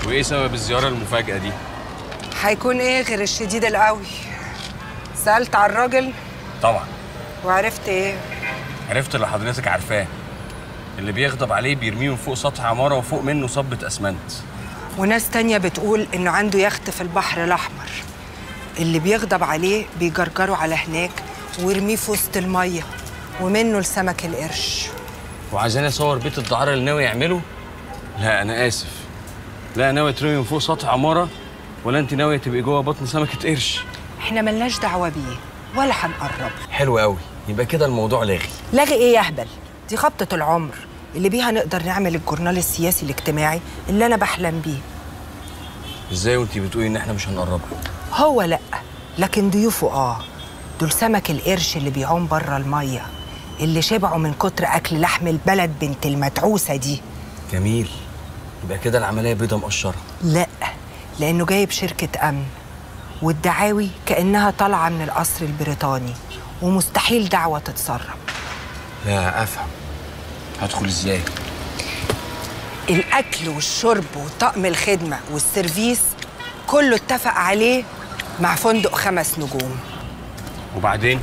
وايه سبب الزيارة المفاجاة دي؟ هيكون ايه غير الشديد القوي؟ سالت على الراجل؟ طبعا. وعرفت ايه؟ عرفت اللي حضرتك عارفاه، اللي بيغضب عليه بيرميه من فوق سطح عمارة وفوق منه صبة اسمنت. وناس تانية بتقول انه عنده يخت في البحر الاحمر، اللي بيغضب عليه بيجرجره على هناك ويرميه في وسط المية ومنه لسمك القرش. وعايزاني اصور بيت الدعاره اللي ناوي يعمله؟ لا انا اسف، لا ناوي ترمي من فوق سطح عمارة ولا انت ناوية تبقي جوه بطن سمكة قرش. احنا ملناش دعوه بيه ولا هنقرب. حلو قوي، يبقى كده الموضوع لاغي. لاغي ايه يا اهبل؟ دي خبطه العمر اللي بيها نقدر نعمل الجورنال السياسي الاجتماعي اللي انا بحلم بيه. ازاي وانت بتقولي ان احنا مش هنقربها؟ هو لا، لكن ضيوفه دول سمك القرش اللي بيعوم بره المية، اللي شبعوا من كتر اكل لحم البلد بنت المدعوسه دي. جميل، يبقى كده العملية بيضة مقشره. لا، لانه جايب شركة امن والدعاوي كانها طالعه من القصر البريطاني، ومستحيل دعوه تتسرب. لا افهم، هدخل ازاي؟ الاكل والشرب وطقم الخدمة والسيرفيس كله اتفق عليه مع فندق 5 نجوم. وبعدين؟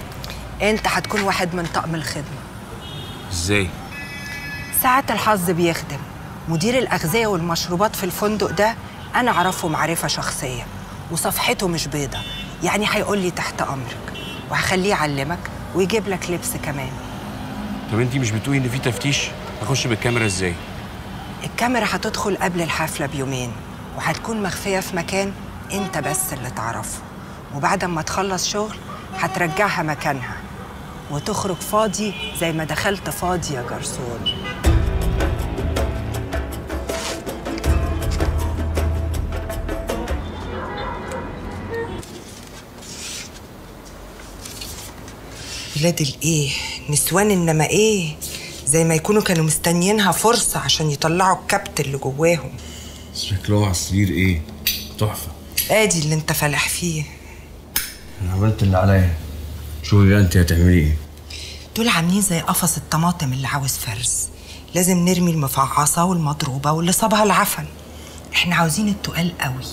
انت هتكون واحد من طقم الخدمة. ازاي؟ ساعات الحظ بيخدم. مدير الاغذية والمشروبات في الفندق ده انا اعرفه معرفة شخصية، وصفحته مش بيضة، يعني هيقول لي تحت امرك، وهخليه يعلمك ويجيب لك لبس كمان. طب انتي مش بتقولي ان في تفتيش؟ هخش بالكاميرا ازاي؟ الكاميرا هتدخل قبل الحفلة بيومين، وهتكون مخفية في مكان انت بس اللي تعرفه، وبعد ما تخلص شغل هترجعها مكانها وتخرج فاضي زي ما دخلت فاضي يا جرسون. ولاد الايه؟ نسوان انما ايه؟ زي ما يكونوا كانوا مستنيينها فرصة عشان يطلعوا الكبت اللي جواهم. شكلهم على السرير ايه؟ تحفة. ادي اللي انت فالح فيه. انا عملت اللي عليا، شوفي بقى انت هتعملي ايه. دول عاملين زي قفص الطماطم اللي عاوز فرز، لازم نرمي المفعصة والمضروبة واللي صابها العفن. احنا عاوزين التقال قوي.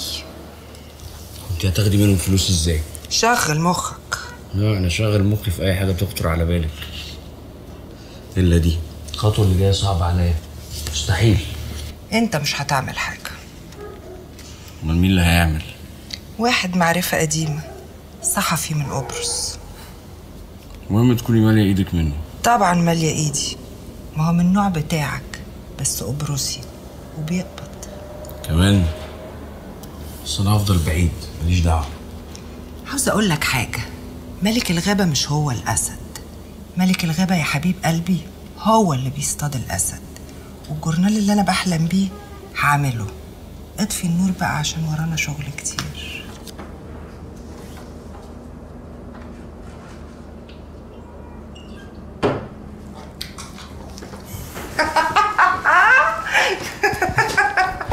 انت هتاخدي منهم فلوس ازاي؟ شغل مخك. لا انا شغل مخي في اي حاجة تخطر على بالك الا دي. الخطوة اللي جاية صعبة عليا، مستحيل. انت مش هتعمل حاجة. امال مين اللي هيعمل؟ واحد معرفة قديمة، صحفي من قبرص. المهم تكوني ماليه ايدك منه. طبعا ماليه ايدي، ما هو من النوع بتاعك بس قبرصي وبيقبض كمان. بس انا هفضل بعيد، ماليش دعوه. عاوزه اقول لك حاجة، ملك الغابة مش هو الاسد. ملك الغابة يا حبيب قلبي هو اللي بيصطاد الاسد. والجورنال اللي انا بحلم بيه هعمله. اطفي النور بقى عشان ورانا شغل كتير.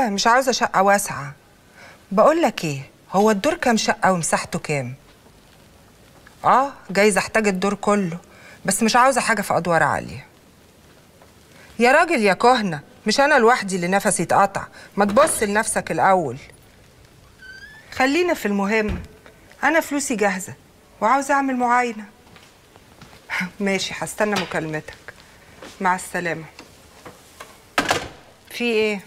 مش عاوزه شقه واسعة. بقول لك ايه، هو الدور كام شقه ومساحته كام؟ جايز احتاج الدور كله، بس مش عاوزه حاجة في ادوار عالية. يا راجل يا كهنة، مش انا لوحدي اللي نفسي اتقطع، ما تبص لنفسك الاول. خلينا في المهم، انا فلوسي جاهزة وعاوزه اعمل معاينة. ماشي، هستنى مكالمتك. مع السلامة. في ايه؟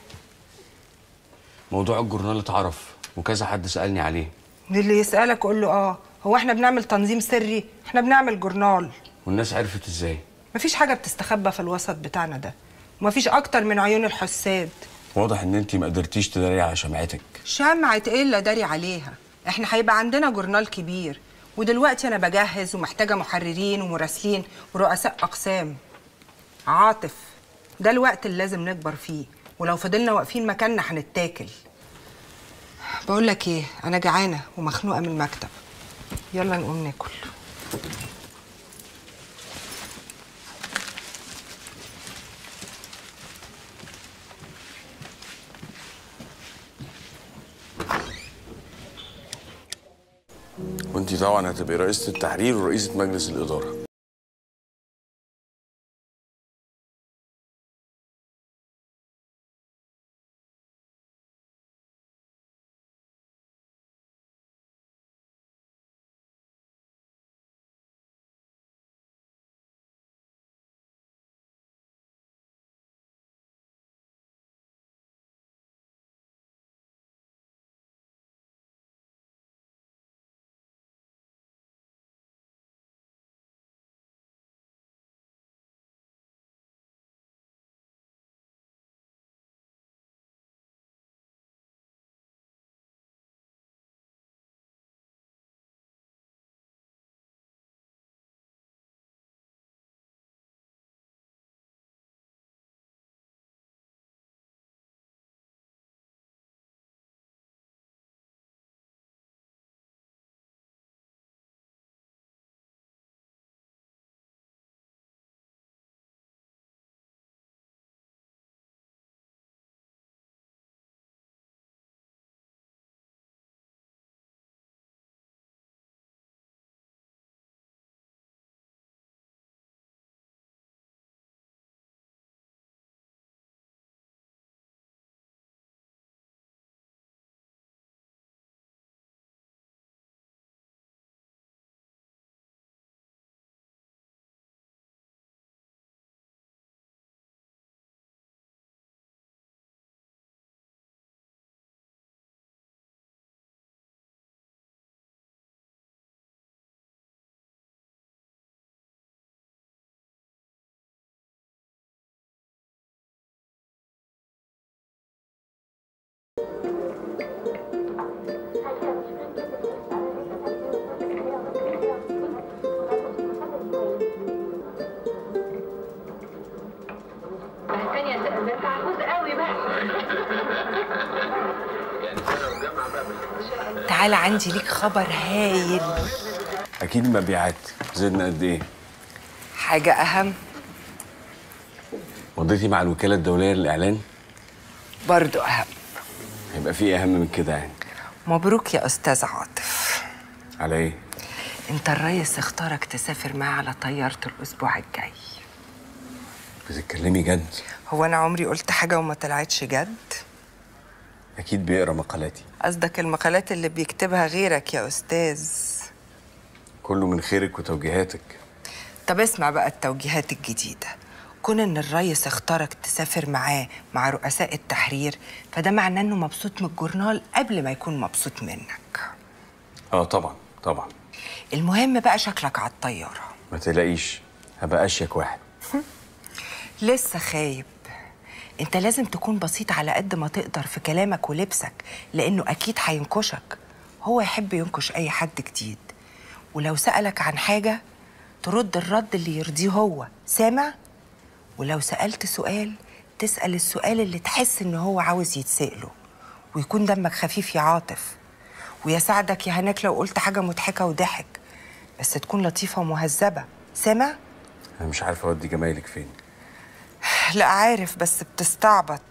موضوع الجورنال اتعرف وكذا حد سالني عليه. اللي يسالك قول له هو احنا بنعمل تنظيم سري؟ احنا بنعمل جورنال. والناس عرفت ازاي؟ مفيش حاجة بتستخبى في الوسط بتاعنا ده، ومفيش اكتر من عيون الحساد. واضح ان انت ما قدرتيش تداري على شمعتك. شمعة ايه اللي داري عليها؟ احنا هيبقى عندنا جورنال كبير، ودلوقتي انا بجهز ومحتاجة محررين ومراسلين ورؤساء اقسام. عاطف، ده الوقت اللي لازم نكبر فيه، ولو فضلنا واقفين مكاننا هنتاكل. بقول لك ايه، انا جعانة ومخنوقه من المكتب، يلا نقوم ناكل. وانتي طبعا هتبقي رئيسة التحرير ورئيسة مجلس الإدارة. تعالى عندي ليك خبر هايل. اكيد المبيعات زدنا قد ايه؟ حاجة اهم. مضيتي مع الوكالة الدولية للاعلان؟ برضو اهم. هيبقى في اهم من كده يعني؟ مبروك يا استاذ عاطف. على ايه؟ انت الريس اختارك تسافر معاه على طيارته الاسبوع الجاي. بتتكلمي جد؟ هو انا عمري قلت حاجة وما طلعتش جد؟ اكيد بيقرا مقالاتي. قصدك المقالات اللي بيكتبها غيرك يا استاذ. كله من خيرك وتوجيهاتك. طب اسمع بقى التوجيهات الجديدة. كون ان الريس اختارك تسافر معاه مع رؤساء التحرير، فده معناه انه مبسوط من الجورنال قبل ما يكون مبسوط منك. اه طبعا طبعا. المهم بقى شكلك على الطيارة. ما تقلقيش، هبقى اشيك واحد. لسه خايب. انت لازم تكون بسيط على قد ما تقدر في كلامك ولبسك، لانه اكيد هينكشك. هو يحب ينكش اي حد جديد، ولو سألك عن حاجة ترد الرد اللي يرضيه هو، سامع؟ ولو سألت سؤال تسأل السؤال اللي تحس ان هو عاوز يتسأله، ويكون دمك خفيف يا عاطف، ويا سعدك يا هناك لو قلت حاجة مضحكة وضحك، بس تكون لطيفة ومهذبة، سامع؟ أنا مش عارفة أودي جمايلك فين. لا عارف، بس بتستعبط.